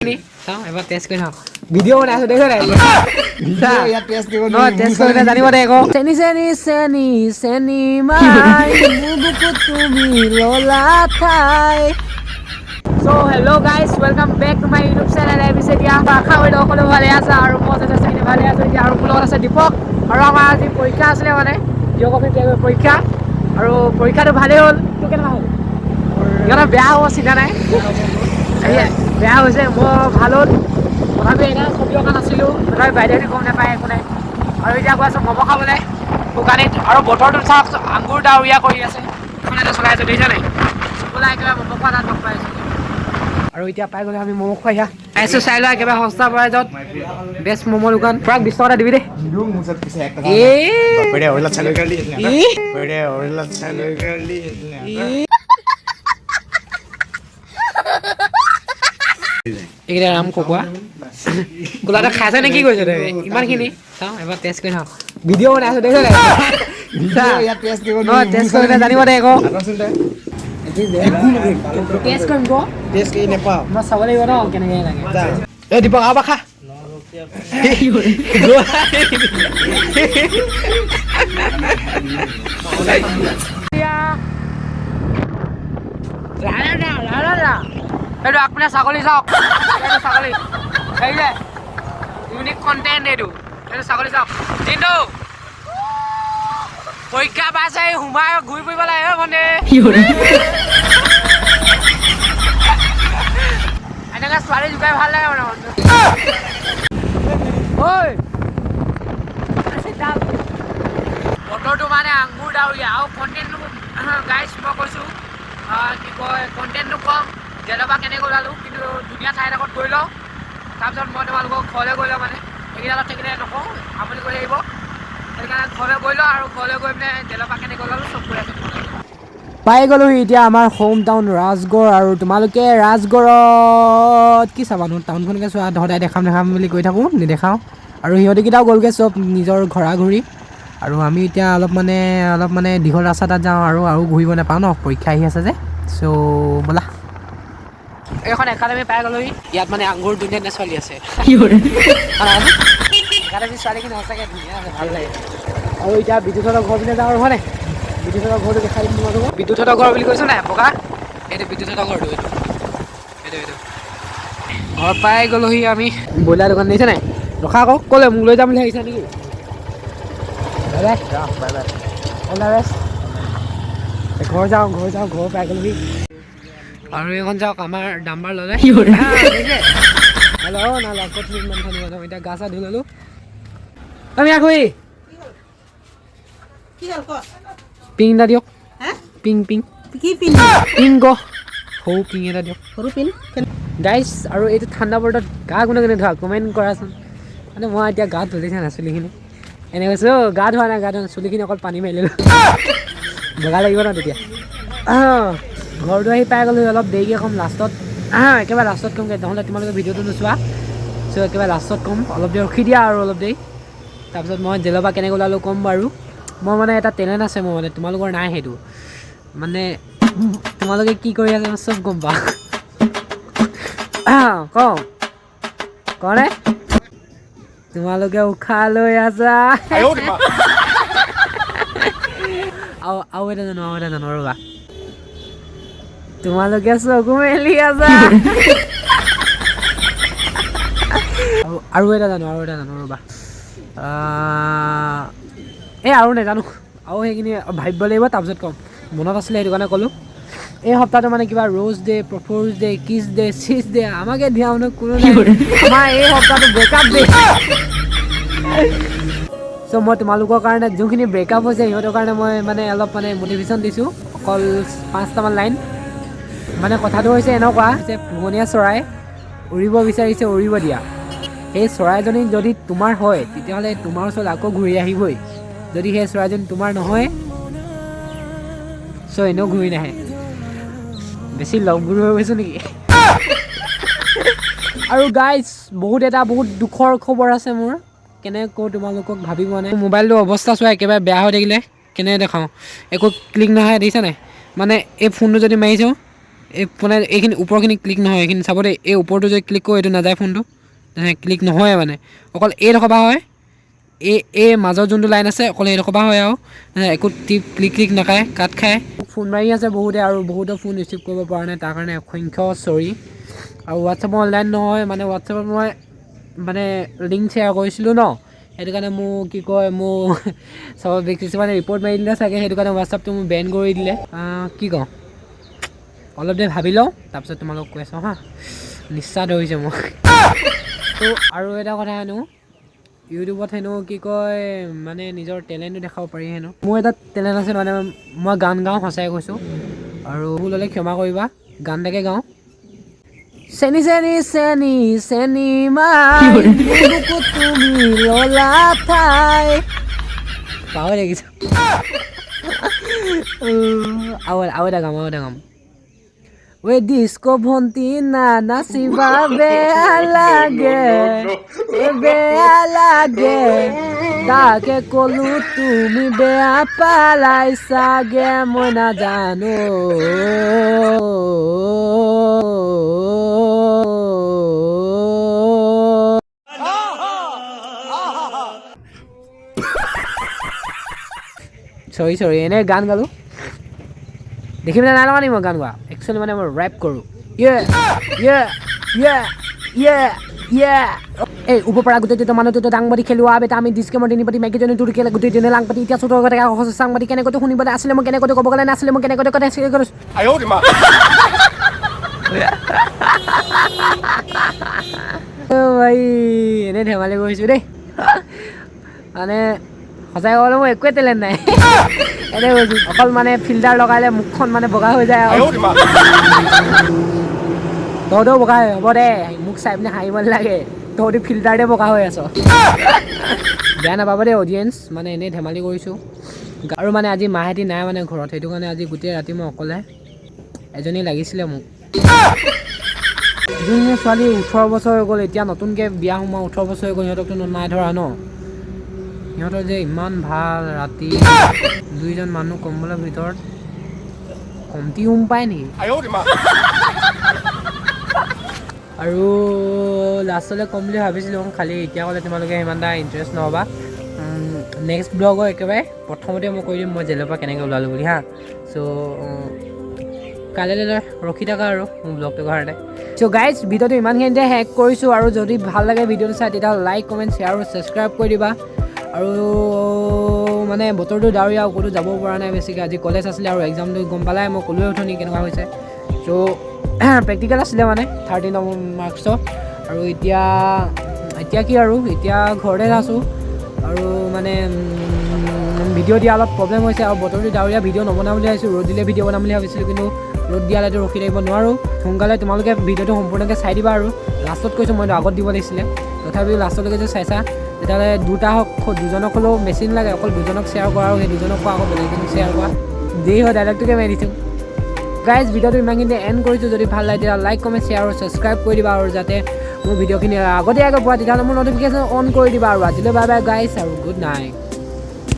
চাওঁ, এবাৰ টেষ্ট কৰি চাওঁ। ভিডিঅ' বনাই আছো, দেখিছ নাই? ইয়াত টেষ্ট কৰিব। নহয়, টেষ্ট কৰিলে জানিব দে আকৌ। চেনি চেনি চেনি চেনি মাই, মোৰ বুকুত তুমি ললা ঠাই। So hello guys, welcome back to my YouTube channel. পিছে এতিয়া আশা কৰি সকলো ভালে আছে আৰু মই যথেষ্টখিনি ভালে আছোঁ এতিয়া। আৰু মোৰ লগত আছে দীপক। আৰু আমাৰ আজি পৰীক্ষা আছিলে, মানে জিঅ'গ্ৰাফি পৰীক্ষা, আৰু পৰীক্ষাটো ভালেই হ'ল। তোৰ কেনেকুৱা হ'ল? সেইকাৰণে বেয়া হ'ব চিন্তা নাই। সেয়াই, বেয়া হৈছে, মোৰ ভাল হ'ল। তথাপি এনে ছবি অঁকা নাছিলোঁ, তথাপি বাইদেউহঁতে গম নাপায়, একো নাই। আৰু এতিয়া গৈ আছোঁ ম'ম' খাবলৈ দোকানীত। আৰু বতৰটো চাওক, আঙুৰ ডাৱৰীয়া কৰি আছে। এখন এটা চলাই আছোঁ, দেখিছা নাই? ব'লা, একেবাৰে ম'ম' খোৱা তাত লগ পাই আছোঁ। আৰু এতিয়া পাই গ'লে আমি ম'ম' খোৱা। পাইছোঁ, চাই লোৱা, একেবাৰে সস্তা প্ৰাইজত বেষ্ট ম'ম' দোকান। প্ৰাক 20 টকা এটা দিবি দেই। নিদিওঁ, মোৰ ওচৰত পিছে 1 টকা। এই। বাপেৰে অৰিলা চালৈ কালি। ই। বাপেৰে অৰিলা চালৈ কালি। এইকেইটা ৰাম ককুৱা গোলাটা খাইছে নে কি কৰিছে তই ইমানখিনি? চাওঁ, এবাৰ টেষ্ট কৰি চাওঁ। ভিডিঅ' বনাই আছোঁ, দেখিছ নাই? ইয়াত টেষ্ট কৰিব। নহয়, টেষ্ট কৰিলে জানিব দে আকৌ। টেষ্ট কৰিম ক। টেষ্ট কৰি নেপাওঁ। মই চাব লাগিব ন কেনেকে লাগে। এই দীপক, আৰু খা। এইটো আগপিনে ছাগলী চাওক, এইটো ছাগলী, সেই যে ইউনিক কণ্টেণ্ট এইটো। এইটো ছাগলী চাওক। দিনটো পৰীক্ষা পাইছে, সোমাই ঘূৰি ফুৰিব লাগে। অ ভণ্টি, এনেকে ছোৱালী জোকাই ভাল লাগে মানে মনটো। ঐ, বতৰটো মানে আঙুৰ ডাৱৰীয়া। আৰু কণ্টেণ্টটো গাইছ, মই কৈছোঁ কি কয়, কণ্টেণ্টটো কম, জেলৰ পৰা কেনেকৈ ওলালোঁ, কিন্তু ধুনীয়া ঠাই এডোখৰত গৈ লওঁ, তাৰপিছত মই তোমালোকক ঘৰলৈ গৈ লওঁ। মানে সেইকেইডালত থাকিলে নকওঁ, আমনি কৰি আহিব। সেইকাৰণে ঘৰলৈ গৈ লওঁ আৰু ঘৰলৈ গৈ পিনে জেলৰ পৰা কেনেকৈ ওলালোঁ চব কৈ আছোঁ। পাই গ'লোহি এতিয়া আমাৰ হোম টাউন ৰাজগড়। আৰু তোমালোকে ৰাজগড়ত কি চাবানো? টাউনখনকে চোৱা। সদায় দেখাম দেখাম বুলি কৈ থাকোঁ, নেদেখাওঁ। আৰু সিহঁতিকেইটাও গ'লগৈ চব নিজৰ ঘৰা ঘূৰি। আৰু আমি এতিয়া অলপ মানে দীঘল ৰাস্তা এটাত যাওঁ আৰু আৰু ঘূৰিব নাপাওঁ ন, পৰীক্ষা আহি আছে যে। চ' ব'লা। এইখন একাডেমি পাই গ'লোহি। ইয়াত মানে আঙুৰ ধুনীয়া ধুনীয়া ছোৱালী আছে। একাডেমি ছোৱালীখিনি সঁচাকৈ ধুনীয়া আছে, ভাল লাগে। আৰু এতিয়া বিদ্যুৎহঁতৰ ঘৰ পিনে যাওঁ আৰু, হয়নে? বিদ্যুৎহঁতৰ ঘৰটো দেখাই দিম তোমালোকক। বিদ্যুৎহঁতৰ ঘৰ বুলি কৈছোঁ নাই, বগা এইটো বিদ্যুৎহঁতৰ ঘৰটো, এইটো এইটো এইটো ঘৰ পাই গ'লোহি আমি। ব্ৰইলাৰ দোকান দেখিছে নাই? ৰখা আকৌ, ক'লে মোক লৈ যাম বুলি ভাবিছা নেকি? Bye bye. Bye bye. All the best. ঘৰ যাওঁ, ঘৰ যাওঁ। ঘৰ পাই গ'লোহি। আৰু এইখন চাওক, আমাৰ ডাম্বাৰ ল'লে। হেল্ল', নালা ক'ত ইমান যাওঁ। এতিয়া গা চা ধুই ল'লোঁ আমি। আকৌ কি হ'ল ক? পিং এটা দিয়ক। হা? Ping ping. কি পিন? পিং ক, সৰু পিং এটা দিয়ক। সৰু পিন। গাইছ, আৰু এইটো ঠাণ্ডা বতৰত গা কোনে কোনে ধোৱা, কমেণ্ট কৰাচোন। মানে মই এতিয়া গা ধুলিছে নাই চুলিখিনি, এনে কৈছোঁ, গা ধোৱা নাই, গা ধোৱা নাই, চুলিখিনি অকল পানী মাৰি ল'লোঁ, বগা লাগিব ন তেতিয়া। ঘৰটো আহি পাই গ'লোঁ। অলপ দেৰিকৈ ক'ম লাষ্টত, একেবাৰে লাষ্টত ক'মগৈ, নহ'লে তোমালোকে ভিডিঅ'টো নোচোৱা। চ' একেবাৰে লাষ্টত ক'ম, অলপ দেৰি ৰখি দিয়া। আৰু অলপ দেৰি তাৰপিছত মই জেলৰ পৰা কেনেকৈ ওলালোঁ ক'ম বাৰু। মই মানে এটা টেলেণ্ট আছে মোৰ, মানে তোমালোকৰ নাই সেইটো। মানে তোমালোকে কি কৰি আছা মই চব গম পাওঁ। কওঁ কওঁনে? তোমালোকে উশাহ লৈ আছা। আৰু আৰু এটা জানো, আৰু এটা জানো, ৰ'বা। তোমালোকে চকু মেলি আছা। আৰু আৰু এটা জানো, আৰু এটা জানো, ৰ'বা। এই আৰু নাজানো আৰু, সেইখিনি ভাবিব লাগিব, তাৰপিছত ক'ম। মনত আছিলে সেইটো কাৰণে ক'লোঁ। এই সপ্তাহটো মানে কিবা rose day, propose day, kiss day, চিজ ডে, আমাকে দিয়া মানুহ কোনো নাই। আমাৰ এই সপ্তাহটো ব্ৰেকআপ ডে। চ' মই তোমালোকৰ কাৰণে, যোনখিনি ব্ৰেকআপ হৈছে সিহঁতৰ কাৰণে মই মানে অলপ মানে মটিভেশ্যন দিছোঁ, অকল 5টামান লাইন। মানে কথাটো হৈছে এনেকুৱা যে পোহনীয়া চৰাই উৰিব বিচাৰিছে, উৰিব দিয়া। সেই চৰাইজনী যদি তোমাৰ হয়, তেতিয়াহ'লে তোমাৰ ওচৰত আকৌ ঘূৰি আহিবই। যদি সেই চৰাইজনী তোমাৰ নহয়, চ' এনেও ঘূৰি নাহে। বেছি লগ গুৰু হৈ গৈছোঁ নেকি? আৰু গাইজ, বহুত এটা বহুত দুখৰ খবৰ আছে মোৰ। কেনেকৈ কওঁ তোমালোকক ভাবি পোৱা নাই। মোবাইলটোৰ অৱস্থা চোৱা, একেবাৰে বেয়া হৈ থাকিলে। কেনেকৈ দেখাওঁ? একো ক্লিক নহয়, দেখিছা নাই? মানে এই ফোনটো যদি মাৰিছোঁ এই মানে এইখিনি ওপৰখিনি ক্লিক নহয়। এইখিনি চাব দেই, এই ওপৰটো যদি ক্লিক কৰোঁ, এইটো নাযায় ফোনটো, তেনেকৈ ক্লিক নহয়। মানে অকল এইডোখৰ পৰা হয়, এই এই মাজৰ যোনটো লাইন আছে, অকল সেইডোখৰ পৰা হয় আৰু একো টিপ ক্লিক ক্লিক নাখায়, কাট খায়। ফোন মাৰি আছে বহুতে আৰু বহুতৰ ফোন ৰিচিভ কৰিব পৰা নাই, তাৰ কাৰণে অসংখ্য চৰি। আৰু হোৱাটছএপত অনলাইন নহয়, মানে হোৱাটছএপত মই মানে লিংক শ্বেয়াৰ কৰিছিলোঁ ন, সেইটো কাৰণে মোৰ কি কয়, মোৰ চব কিছুমানে ৰিপৰ্ট মাৰি দিলে চাগে, সেইটো কাৰণে হোৱাটছআপটো মোৰ বেন কৰি দিলে। কি কওঁ, অলপ দেৰি ভাবি লওঁ, তাৰপিছত তোমালোকক কৈ আছোঁ। হা, নিচা ধৰিছে মোক। ত' আৰু এটা কথা, হেনো ইউটিউবত হেনো কি কয়, মানে নিজৰ টেলেণ্টটো দেখাব পাৰি হেনো। মোৰ এটা টেলেণ্ট আছে, মানে মই গান গাওঁ, সঁচাই কৈছোঁ। আৰু ভুল হ'লে ক্ষমা কৰিবা। গান এটাকে গাওঁ। চেনি চেনি চেনি চেনি মাই, বুকুত তুমি ললা ঠাই। পাহৰি লাগিছে। আৰু এটা গাম, আৰু এটা গাম। ঐ ডিস্কো ভণ্টি, না নাচিবা, বেয়া লাগে, ঐ বেয়া লাগে। তাকে কলো, তুমি বেয়া পালাই চাগে, মই নাজানো। চৰি চৰি, এনেই গান গালোঁ। দেখি পেলাই নাই লগা নি মই গান গোৱা? একচুৱেলি মানে মই ৰেপ কৰোঁ। ইয়ে ইয়ে ইয়ে ইয়ে ইয়ে। এই ওপৰ পৰা গোটেই মানুহটো দাংবডি খেলোৱা বেটা, আমি ডিস্কেমৰ তিনি পাতি মাইকীজনী তোৰ কেলে গোটেই দিনে লাং পাতি। এতিয়া চোতৰ কথা চাং পাতি কেনেকৈ শুনিবলৈ আছিলে মই, কেনেকৈ ক'ব গ'লে নাছিলে মই, কেনেকৈ কথা। 哎呦我的妈！ ভাই, এনেই ধেমালি কৰিছোঁ দেই। মানে সঁচাই ক'বলৈ মোৰ একোৱে টেলেণ্ট নাই, এনেই কৈছোঁ। অকল মানে ফিল্টাৰ লগালে মুখখন মানে বগা হৈ যায়। 哎 আৰু 呦我的妈！ তহঁতেও বগা হৈ হ'ব দে, মোক চাই পিনে হাঁহিব নালাগে। তহঁতি ফিল্টাৰতে বগা হৈ আছ। বেয়া নাপাব দেই অডিয়েঞ্চ, মানে এনেই ধেমালি কৰিছোঁ। আৰু মানে আজি মাহেঁতি নাই মানে ঘৰত, সেইটো কাৰণে আজি গোটেই ৰাতি মই অকলে। এজনী লাগিছিলে মোক। যোনখিনি ছোৱালী 18 বছৰ হৈ গ'ল, এতিয়া নতুনকৈ বিয়া সোমোৱা 18 বছৰ হৈ গ'ল, সিহঁতকতো নাই ধৰা ন। সিহঁতৰ যে ইমান ভাল, ৰাতি দুইজন মানুহ কম্বলৰ ভিতৰত কমটি উম পায় নেকি? 哎呦我的妈！ আৰু লাষ্টলৈ ক'ম বুলি ভাবিছিলোঁ, খালি এতিয়া ক'লে তোমালোকে সিমান এটা ইণ্টাৰেষ্ট নহ'বা। নেক্সট ব্লগৰ একেবাৰে প্ৰথমতে মই কৈ দিম মই জেলৰ পৰা কেনেকৈ ওলালোঁ বুলি। হা, চ' কাইলৈ ৰখি থাকা আৰু মোৰ ব্লগটোৰ কাৰণে। চ' গাইজ, ভিডিঅ'টো ইমানখিনিতে শেষ কৰিছোঁ। আৰু যদি ভাল লাগে ভিডিঅ'টো চাই, তেতিয়াহ'লে লাইক, কমেণ্ট, শ্বেয়াৰ আৰু ছাবস্ক্ৰাইব কৰি দিবা। আৰু মানে বতৰটো ডাৱৰীয়া, ক'তো যাব পৰা নাই বেছিকৈ। আজি কলেজ আছিলে আৰু এক্সামটো গম পালাই, মই ক'লোৱে উঠনি কেনেকুৱা হৈছে। চ' প্ৰেক্টিকেল আছিলে মানে 30 নম্বৰ মাৰ্কছৰ। আৰু এতিয়া এতিয়া কি আৰু, এতিয়া ঘৰতে আছোঁ। আৰু মানে ভিডিঅ' দিয়া অলপ প্ৰব্লেম হৈছে আৰু বতৰটো ডাৱৰীয়া, ভিডিঅ' নবনাওঁ বুলি ভাবিছোঁ। ৰ'দ দিলে ভিডিঅ' বনাম বুলি ভাবিছিলোঁ, কিন্তু ৰ'দ দিয়ালেতো ৰখি থাকিব নোৱাৰোঁ। সোনকালে তোমালোকে ভিডিঅ'টো সম্পূৰ্ণকৈ চাই দিবা। আৰু লাষ্টত কৈছোঁ, মইতো আগত দিব লাগিছিলে, তথাপিও লাষ্টলৈকে যদি চাইছা, তেতিয়াহ'লে দুটা হওক, দুজনক হ'লেও মেচিন লাগে, অকল দুজনক শ্বেয়াৰ কৰা আৰু সেই দুজনক কোৱা আকৌ বেলেগ এজনক শ্বেয়াৰ কৰা। দেৰি হয়, ডাইলগটোকে মাৰি দিছোঁ। গাইজ, ভিডিঅ'টো ইমানখিনিতে এণ্ড কৰিছোঁ। যদি ভাল লাগে, তেতিয়া লাইক, কমেণ্ট, শ্বেয়াৰ আৰু ছাবস্ক্ৰাইব কৰি দিবা। আৰু যাতে মোৰ ভিডিঅ'খিনি আগতীয়াকৈ পোৱা, তেতিয়াহ'লে মোৰ ন'টিফিকেশ্যন অন কৰি দিবা। আৰু আজিলৈ বাই বাই গাইজ আৰু গুড নাইট।